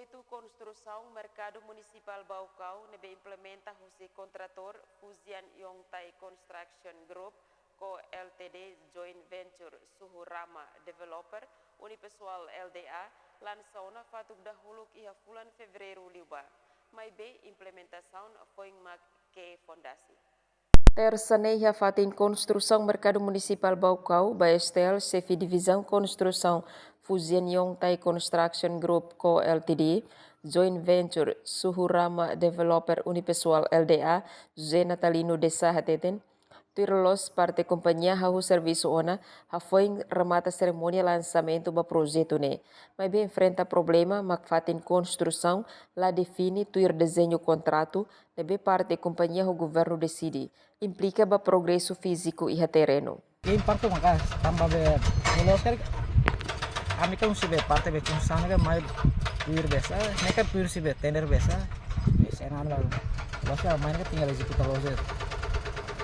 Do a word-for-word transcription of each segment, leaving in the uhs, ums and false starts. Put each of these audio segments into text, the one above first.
Projetu konstrusaun Merkadu Munisipál Baucau ne'ebé implementa husi kontratór Fujian Yongtai Construction Group ko Ltd, Joint Venture Suhurama Developer Unipessoal Lda, lansa ona fatuk dahuluk iha fulan Fevereiru liubá. Maibé implementasaun foin mak ke'e fondasi. Tersa ne'e iha fatin konstrusaun Merkadu Munisipál Baucau, ba STL, Xefe Divizaun Konstrusaun Fujian Yongtai Construction Group ko Ltd, Joint Venture Suhurama Developer Unipessoal Lda, José Natalino Dessa hateten, tuir loloos parte kompañia hahú servisu ona, hafoin remata serimónia lansamentu ba projetu ne'e. Maibé enfrenta problema mak fatin konstrusaun la define tuir dezeñu kontratu ne'ebé parte kompañia ho governu deside, implika ba progresu fíziku iha terrenu. Ke impaktu maka'as, tanba be, loloos karik, ami kan husi be parte be konstrusaun ne'e kan mai tuir besa, ne'e kan tuir husi be tender besa. Be sena anu lalu. Loloos karik mai ne'e kan tinggal ezekuta loos de'it.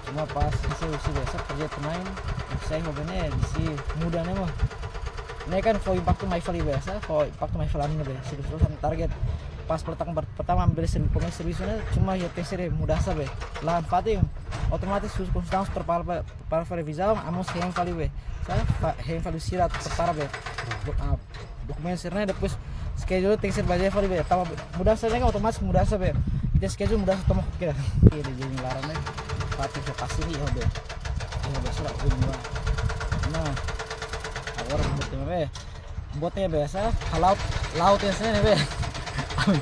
Cuma pas husi husi besa projetu mai, sai ho be ne'e desi muda ne'e mós. Ne'e kan fó impaktu mai fali besa, fó impaktu mai fali ami-nia be. Servisu terus ami target. Pas pertama, pertama ami bele servi-, komesa servisu ne'e, cuma iha tenke ser mudansa be. Lahan fatin, otomatis husi konstrusaun prepara, prepara fali revizaun, ami mós hein fali be. Sa, fa-, hein fali sira prepara be. Do-, ah, dokumentu sira-ne'e, depois schedule tenke ser bazeia fali be. Tanba mudansa ne'e kan otomatis mudansa be. Ita schedule mudansa tomak kira. Ida jadi laran ne'e. Fatin ke pasti ni iha be. Iha be sira ui mua. Nah, agora buat ne'e be. Buat ne'e be sa, halaut, laut yang sini be. Ami,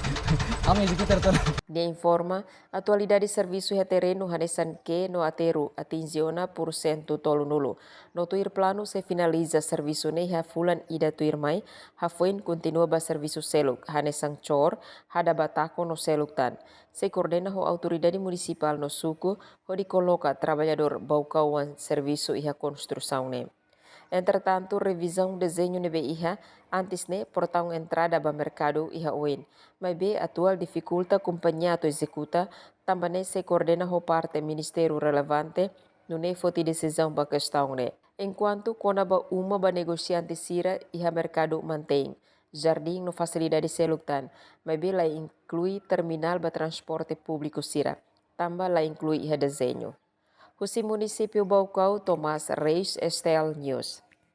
ami ezekuta tuir. Nia informa, atualidade servisu iha terrenu hanesan ke'e no aterru atinje ona pursentu tolunulu. No tuir planu sei finaliza servisu ne'e iha fulan ida tuirmai, hafoin kontinua ba servisu seluk, hanesan cor, hada batako no seluk tan. Sei koordena ho autoridade munisipál no suku, hodi koloka traballadór Baucau oan servisu iha konstrusaun ne'e. Entretantu, revizaun dezeñu ne'ebé iha antes ne'e portaun entrada ba merkadu iha oin. Maibé atuál difikulta kompañia atu ezekuta, tanba ne'e sei koordena ho parte ministériu relevante, nune'e foti desizaun ba kestaun ne'e. Enkuantu kona-ba uma ba negosiante sira iha merkadu mantein, jardín no fasilidade seluk tan, maibé la inklui terminál ba transporte públiku sira, tanba la inklui iha dezeñu. Husi munisípiu Baucau, Tomás Reis, STL News.